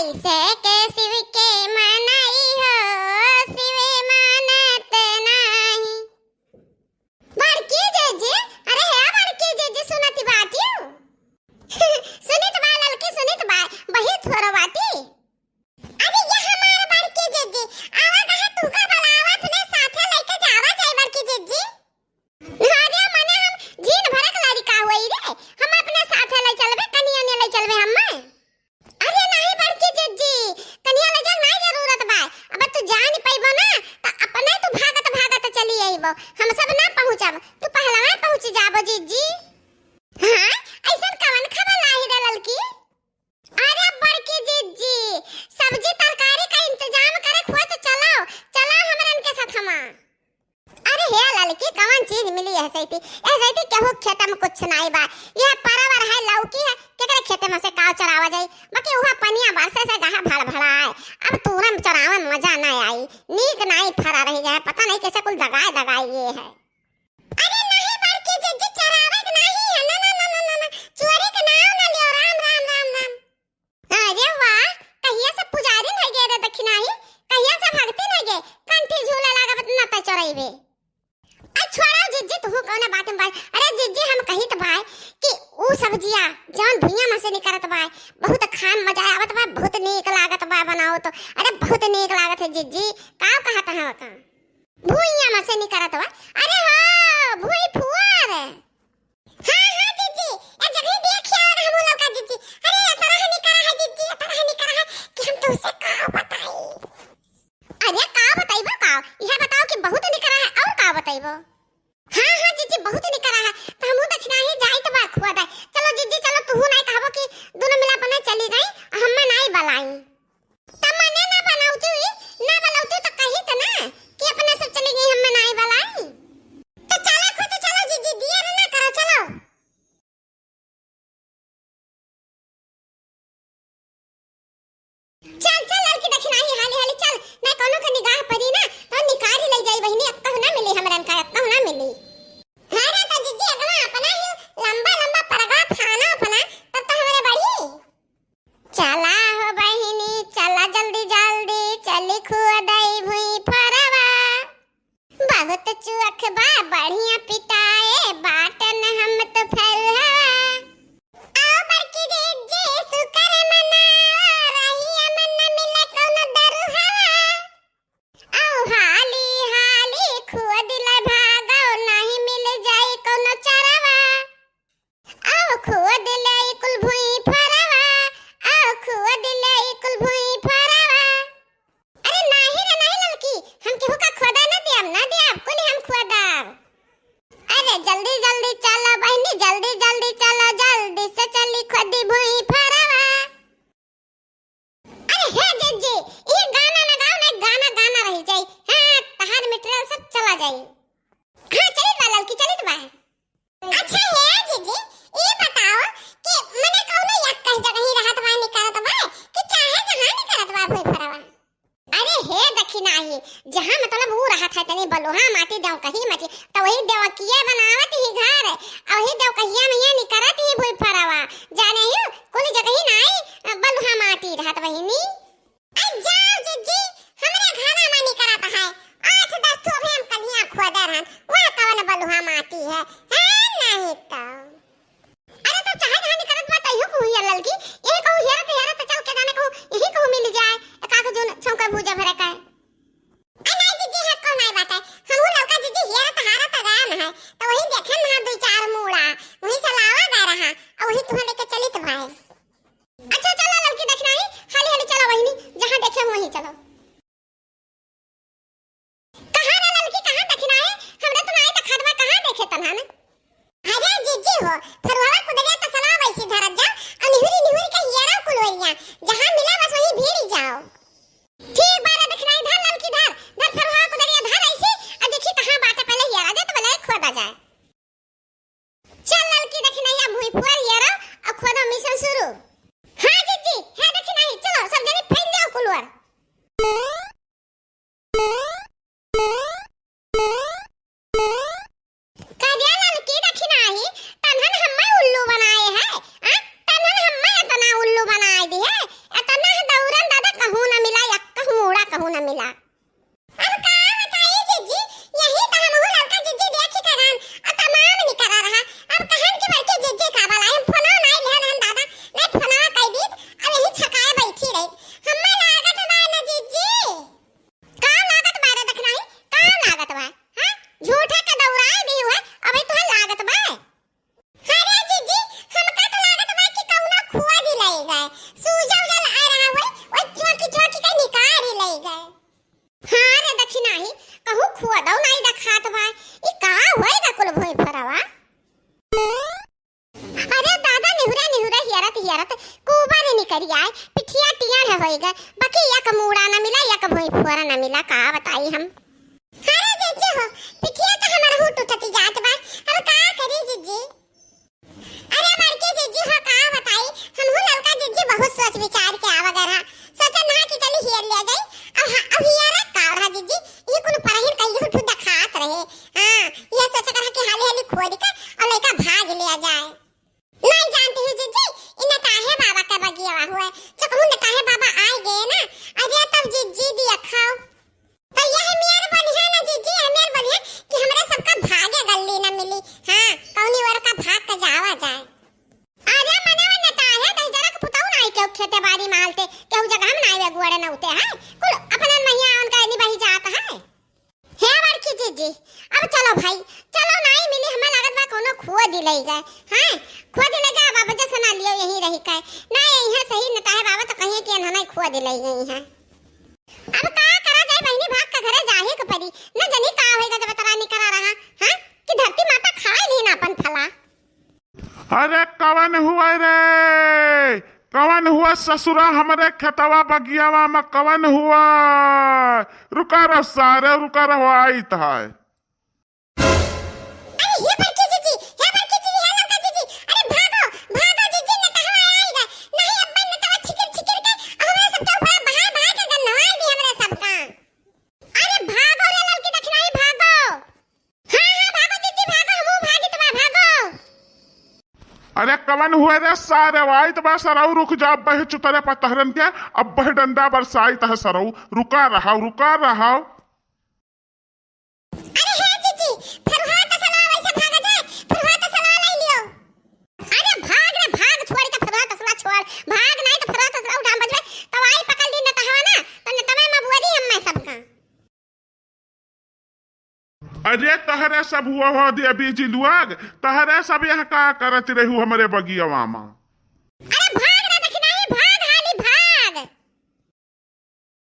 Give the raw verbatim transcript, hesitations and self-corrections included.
कैसे के शिव के मनाई हो, शिव मानत नाही। बड़की जिज्जी, अरे हे बड़की जिज्जी, सुनत बाटिउ? सुनित बा ललकी, सुनित बा, बहित थोरो बाटी। अरे ये हमार बड़की जिज्जी, आवा कहा तुका बुलावत ने साथे लेके जावा जाई बड़की जिज्जी। अरे मने हम झीन भरक लड़िका होई रे, हम अपने साथे ले चलबे, कनिया ने ले चलबे हम्मे। अरे नहीं बड़की जिज्जी, कनिया ले जाए नहीं जरूरत बा। अब तू जा नहीं पइबो ना, त अपने तू भागत भागत चली अइबो, हम सब ना पहुँचब, तू पहलवा पहुँच जाबो जिज्जी। हाँ, अइसन कवन खबर लाई रे ललकी? अरे बड़की जिज्जी, सब्जी तरकारी का इंतजाम करे खोज चलाओ, चलाओ हमरन के साथमा। अरे हे ललकी, कवन चीज मिली एह सैती? एह सैती केहू खेते में कुछ नाई बा। यह परवर है, लौकी है, केकरे खेते में से काव चरावा जाई? बाकी उहा पनिया बरसे से गहा भड़भड़ाए। अब तूरन चरावन मजा ना आई, नीक नाई फरा रही है, पता नहीं कैसे कुल दगाए दगाए ये है। अरे नहीं बड़की जिज्जी, चरावे के नहीं है, ना, ना, ना, चोरी के नाव ना लियो, राम, राम, राम, राम। अरे वाह, कहिया से पुजारी नहीं गए रे दखिनाही, कहिया से भगती नहीं गए, कंठी झूले लागब न त चोरइबे। अरे छोड़ो जिज्जी, तू कौन बात में बाय? अरे जिज्जी, हम कहित बाय कि ऊ सब्जिया जौन भुइयां में से निकरत बाय, बहुत खान मजा आवत बाय, बहुत नीक लागत बाय बनाओ तो। अरे बहुत नीक लागत है जिज्जी, का कहत है का? भुइयां में से निकरत बाय। अरे हो, भुई फुअर। हाँ, हाँ, जिज्जी, ए जगह देखिया और हमू लौका, जिज्जी। अरे, इतना हनी करा है, जिज्जी, इतना हनी करा है कि हम तुमसे का बताई। अरे, का बताइबो का? यह बताओ कि बहुत हनी करा है, और का बताइबो? हाँ, हाँ, जिज्जी, बहुत हनी करा है, तो हमू दखिनाही जाई तो बा खुआ दे। चलो, जिज्जी, चलो, तुहू नाई कहबो कि दोनों मिला अपने चली गई, हम्मे नाई बलाई। त मने ना बनौती, ना बनौती त कही त ना कि अपने सब चली गई, हम्मे नाई बलाई। त चला खुद चलो जिज्जी, दिया ना करो, चलो। चल, चल, लड़की दखिनाही, हाली, हाली चल, ना कोनो के निगाह पड़ी ना, तो निकारी ले जाई बहिनी, अब कहूँ ना मिली हमरन का, अब कहूँ ना मिली। हाँ रे, तो जिज्जी, अगवा अपना ही लंबा, लंबा परगा फाना अपना, तब तो हमरे बढ़ी। चला हो बहिनी, चला जल्दी जल्दी, चली खुअदई भुई फरवा। बहुत चुअख बा बढ़िया पिटाए, बाटन हम तो फैल हवा। आओ बड़की जिज्जी, सुकर मनाओ, रहिया में न मिले कौनो दरुहवा। आओ हाली हाली खुअद ले भागो, नहीं मिल जाई कौनो चरवा। आओ खुअद ले कुल भुई फरवा, आओ खुअद ले कुल भुई फरवा। अरे नाही रे नाही ललकी, हम केहू का खुअदा ना दियाब, ना दियाब, कुल हम खुअदाब। अरे जल्दी जल्दी चलो बहिनी, जल्दी जल्दी चलो, जल्दी से चली खुदी भुई फरवा। अरे हे जिज्जी, ये गाना ना गाओ ना, गाना गाना रह जाई। हाँ, तहार material सब चला जाई। हाँ, चलित बा ललकी, चलित बा। अच्छा हे जिज्जी, ये बताओ कि मने कौनो एक कहीं जगह ही रहत बा, निकरत बा कि चाहे जहाँ निकरत बा भुई फरवा? अरे हे दखिनाही, जहाँ मतलब ऊ रहत है तनी बलुहा माटी देव कही मची, तो वही देवकिया बनावत ही घर, और वही देवकहिया में ये निकरत ही भुई फरवा। जाने ही कुल जगह ही नाई बलुहा माटी रहत बहिनी। अरे जाओ जिज्जी, हमरे घरा में निकरत है, आठ दस ठो भी हम कलियां खोदे रहन, वह कवन बलुहा माटी है, है नहीं तो। अरे तो चाहे जहाँ निकरत बा, तैयो कहूँ ये ललकी, यही कहूँ हेरत हेरत चल के जाने कहूँ, यही कहूँ मिल जाए, एकाक जोन छौंका भूजा भरे का। अरे नहीं जिज्जी, है कौन आई बात है, हमहू लौका जिज्जी हेरत सूजा उजा ला रहा होई, ओई चौकी चौकी के निकाल ही ले गए। हाँ रे दखिनाही, कहूँ खोदौ नाई देखात बा। ई का होई गा कुल भोई फरवा? अरे दादा, निहुरा निहुरा हियरत हियरत कुबा रे निकरी आए, पिठिया टियाढ़ होई गए। बाकी एक मूड़ा न मिला, एक भोई फुअरा न मिला, का बताई हम। अरे जीजी हो, पिठिया तो हमरहू टूटती जात बा, अब का करी जीजी? अरे बड़की जीजी हो, का बताई, हमहू ललका जीजी बहुत सोच विचार के आवा गए रहा। सोचन रहा कि चली हियर ले जाई। अब हा-, अब हियर का रहा जीजी, ई कुल परहिन कहियो ठू देखात रहे। हाँ, ये सोच कर कि हाली हाली खोद के और लइका भाग ले जाए। नहीं जानती हूँ जीजी, ई नटाहे बाबा के बगिया हुआ है। चकमू नटाहे बाबा आए गए ना, अरे तब जीजी दिया खाओ। तो यह मेर बनिया ना जीजी, यह मेर बनिया कि हमरे सबका भागे गल्ली ना मिली। हाँ, कौनी ओर का भाग के जावा जाए। अरे मने में नटाहे दहिजरा के पुतऊ नाई केहू खेते बाड़ी मालते, केहू जगह में नाई वे गुआड़े न उते है। कुल अपने महिया उनका एनी बही जात है। हे बड़की जीजी, अब चलो भाई, चलो नाई मिली, हमें लागत बा कोनो खोद ही लई गए। हाँ, खोद ही लई गए, बाबा जैसे ना लियो यहीं रही का। ना यहीं सही नटाहे बाबा तो कहिए कि इन्होंने खोद ही लई गई है। अब का करा जाए बहिनी, भाग के घरे जाहे के पड़ी। न जनी का होई गा जब तरानी करा रहा, हाँ? कि धरती माता खाए ली ना अपन फला। अरे कवन हुआ रे? कवन हुआ ससुरा हमरे खेतवा बगियावा में कवन हुआ? रुका रहो सारे, रुका रहो, आइत है। अरे हे बड़की जीजी, हे बड़की जीजी, हे ललका जीजी, अरे भागो, भागो जीजी, नटहवा आइगा। नहीं अब्बा नटहवा छिकिर छिकिर के हमरे सबके ऊपर बहा बहा के गन्नवाई दी हमरे सबका। अरे भागो रे ललकी दखिनाही, भागो। हाँ, हाँ, भागो जीजी, भागो, हमहू भागित बा, भागो। अरे कवन हुए रे सारे, आइत बा सरऊ, रुक जा, अब्बे चुतरे पतहरन के, अब्बे डंडा बरसाइत है सरऊ, रुका रहाव, रुका रहाव। अरे हे जीजी, फरुहा तसला वैसे भागा जाए, फरुहा तसला लाई लियो। अरे भाग रे भाग, छोड़ के फरुहा तसला छोड़, भाग नहीं तो फरुहा तसला उठाम बजबे, तब आई पकड़ ली नटहवा ना, तो नटवे में बुअरी हम्मे सबका। अरे तहरे सब हुआ हो देवी जी लुआग, तहरे सब यहाँ का करत रहू हमरे बगियावा मा? अरे भाग